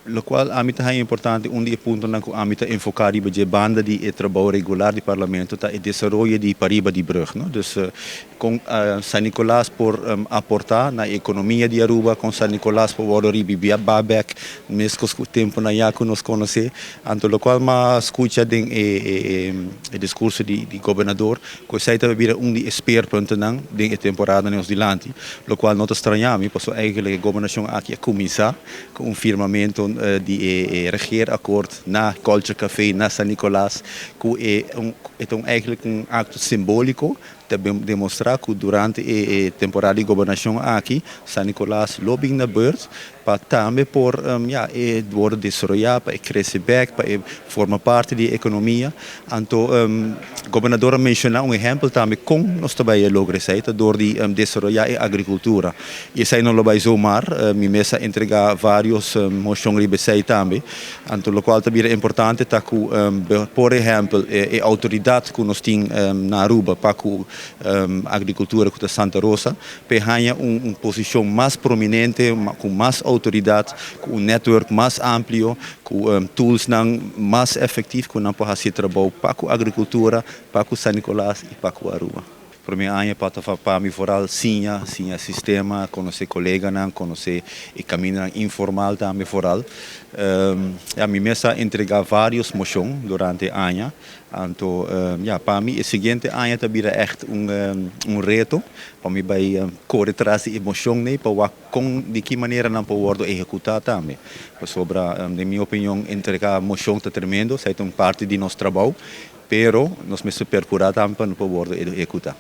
Locual ami ta importante, un di e puntonan cu ami ta enfoca riba dje banda di e trabou regular di Parlamento ta e desaroyo di pariba di brug, no? Dus con San Nicolas por aporta na economia di Aruba, con San Nicolas por wordo rebiba bek, mescos cu temponan ya cu nos conoce. Anto locual m'a scucha den e discurso di gobernador, cu esey ta bira un di e speerpuntennan den e temporada nos dilanti, locual no ta straña mi, pasobra eigenlijk e gobernacion aki a cuminsa cu un firmamento di e regeerakkoord na Culture Café na San Nicolas, cu ta eigenlijk un acto simbolico pa demostra cu durante e temporada di gobernacion aki, San Nicolas lo bin na beurt pa tambe por ja, e wordo desaroya, pa crece back, pa forma parti di economia. Anto, gobernador a menciona un ehempel tambe con nos tambe a logra esey, door di desaroya e agricultura. Y esey no lo bay zomaar, mi mes a entrega varios mocion riba esey tambe. Anto, locual tambe ta importante ta cu, por ehempel, e autoridad cu nos tin na Aruba pa cu agricultura, cu Santa Rosa, pa haya un posicion mas prominente, cu mas autoridad, cu un network mas amplio, cu tools nan mas efectivo cu nan por haci trabou pa cu agricultura, pa cu San Nicolas y pa cu Aruba. Prome aña pa mi vooral siña sistema, conoce coleganan, conoce e caminda informal tambe vooral. Ja, mi mes a entrega varios mocion durante aña. Anto, ja, pa mi, e siguiente aña ta bira echt un reto pa mi bay core tras di mocion, ne, pa con di ki manera nan por wordo ehecuta tambe. Pasobra, den mi opinion, entrega mocion ta tremendo, esey ta un parti di nos trabou, pero nos mester percura tambe pa nan por wordo ehecuta.